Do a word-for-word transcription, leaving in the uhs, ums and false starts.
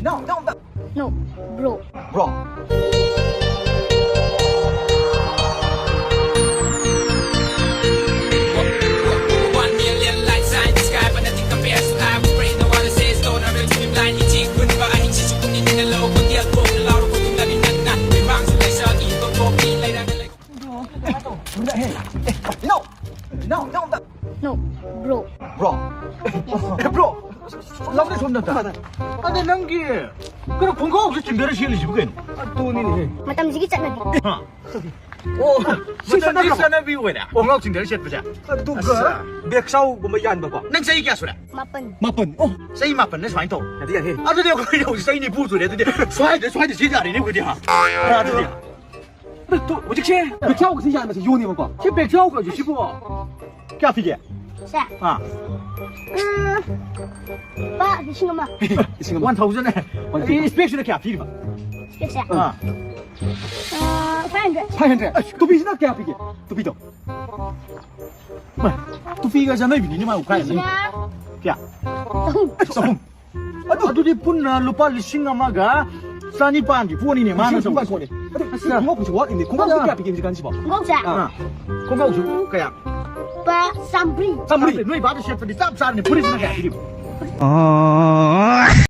No, no, no. No, bro. Bro. No. No, no, no. No, bro. Bro. Bro. ꯂꯥꯎꯅ ꯁꯣꯝꯗ ꯑꯝꯇ꯫ ꯑꯗ ꯅꯪꯒꯤ ꯀꯩꯅꯣ ꯈꯣꯡꯒ꯭ꯔꯥꯎꯁꯦ ꯆꯤꯡꯊꯔ ꯁꯦꯠꯂꯤꯁꯤꯕꯨ ꯀꯩꯅꯣ? ꯑꯗꯨꯅꯤꯅꯦꯍꯦ꯫ ꯃꯇꯝꯁꯤꯒꯤ ꯆꯠꯅꯕꯤ꯫ ꯍꯥ꯫ ꯑꯣ, ꯁꯤ ꯃꯇꯝꯁꯤ ꯆꯠꯅꯕ꯭ꯔꯣ? ꯆꯠꯅꯕꯤ ꯑꯣꯏꯔꯦ ꯈꯣꯡꯒ꯭ꯔꯥꯎ ꯆꯤꯡꯊꯔ ꯁꯦꯠꯄꯁꯦ꯫ ꯑꯗꯨꯒ ꯑꯁ꯫ ꯕꯦꯛ ꯆꯥꯎꯒꯨꯝꯕ ꯌꯥꯟꯕꯀꯣ꯫ ꯅꯪ ꯆꯍꯤ ꯀꯌꯥ ꯁꯨꯔꯦ? ꯃꯥꯄꯟ꯫ ꯃꯥꯄꯟ꯫ ꯑꯣ꯫ ꯆꯍꯤ ꯃꯥꯄꯟꯅ ꯁꯨꯃꯥꯏꯅ ꯇꯧ꯫ ꯌꯥꯗꯦ, ꯌꯥꯗꯦ꯫ ꯑꯗꯨꯗꯤ ꯑꯩꯈꯣꯏ ꯍꯧꯖꯤꯛ ꯆꯍꯤ ꯅꯤꯐꯨ ꯁꯨꯔꯦ꯫ ꯑꯗꯨꯗꯤ ꯁ꯭ꯋꯥꯏꯗ, ꯁ꯭ꯋꯥꯏꯗ ꯁꯤ ꯌꯥꯔꯦꯅꯦ ꯑꯩꯈꯣꯏꯗꯤ, ꯍꯥ? ꯑꯗꯨꯗꯤ꯫ ꯑꯗꯨ ꯍꯧꯖꯤꯛꯁꯦ ꯕꯦꯛ ꯆꯥꯎꯒꯁꯦ ꯌꯥꯟꯕꯁꯦ ꯌꯣꯟꯅꯦꯕꯀꯣ꯫ ꯁꯤ ꯕꯦꯛ ꯆꯥꯎꯒꯁꯦ ꯁꯤꯕꯨ ꯀꯌꯥ ꯄꯤꯒꯦ? ꯁꯦ꯫ ꯑꯥ꯫ ꯎꯝ, ꯂꯨꯄꯥ ꯂꯤꯁꯤꯡ ꯑꯃ꯫ ꯂꯤꯁꯤꯡ ꯑꯃ꯫ One thousand꯫ One thousand꯫ ꯏꯁꯄꯦꯛꯁꯤꯅ ꯀꯌꯥ ꯄꯤꯔꯤꯕ? ꯏꯁꯄꯦꯛꯁꯦ? ꯑꯥ꯫ ꯑꯥ, five hundred꯫ Five hundred꯫ ꯑꯁ, ꯇꯨꯄꯤꯁꯤꯅ ꯀꯌꯥ ꯄꯤꯒꯦ? ꯇꯨꯄꯤꯗꯣ꯫ ꯃꯥ, ꯇꯨꯄꯤꯒꯁꯦ ꯑꯅꯣꯏꯕꯤꯅꯤꯅꯦ ꯃꯥ ꯎꯞꯈꯥꯏꯔꯤꯁꯦ꯫ ꯁꯤꯅ ꯀꯌꯥ? ꯆꯍꯨꯝ꯫ ꯑꯁ, ꯆꯍꯨꯝ꯫ ꯑꯗꯨ, ꯑꯗꯨꯗꯤ ꯄꯨꯟꯅ ꯂꯨꯄꯥ ꯂꯤꯁꯤꯡ ꯑꯃꯒ ꯆꯅꯤꯄꯥꯟꯒꯤ ꯄꯣꯠꯅꯤꯅꯦ ꯃꯥꯅ ꯂꯤꯁꯤꯡ ꯆꯅꯤꯄꯥꯟ ꯇꯧꯔꯤꯁꯦ꯫ ꯄꯣꯠꯅꯤ꯫ ꯑꯗꯨ ꯑꯁ꯫ ꯈꯣꯡꯎꯞꯁꯨ ꯋꯥꯠꯂꯤꯅꯦ꯫ ꯈꯣꯡꯎꯞꯁꯦ ꯑꯗꯨ ꯀꯌꯥ ꯄꯤꯒꯦ ꯍꯧꯖꯤꯛꯀꯥꯟꯁꯤꯕꯣ? ꯈꯣꯡꯎꯞꯁꯦ? ꯑꯥ꯫ ꯈꯣꯡꯒ꯭ꯔꯥꯎꯁꯨ ꯀꯌꯥ? ꯂꯨꯄꯥ ꯆꯥꯝꯃꯔꯤ꯫ ꯆꯥꯝꯃꯔꯤ꯫ ꯅꯣꯏ ꯕꯥꯗ ꯁꯦꯠꯄꯗꯤ ꯆꯞ ꯆꯥꯔꯅꯤ꯫ ꯐꯨꯔꯤꯠꯁꯤꯅ ꯀꯌꯥ ꯄꯤꯔꯤꯕ?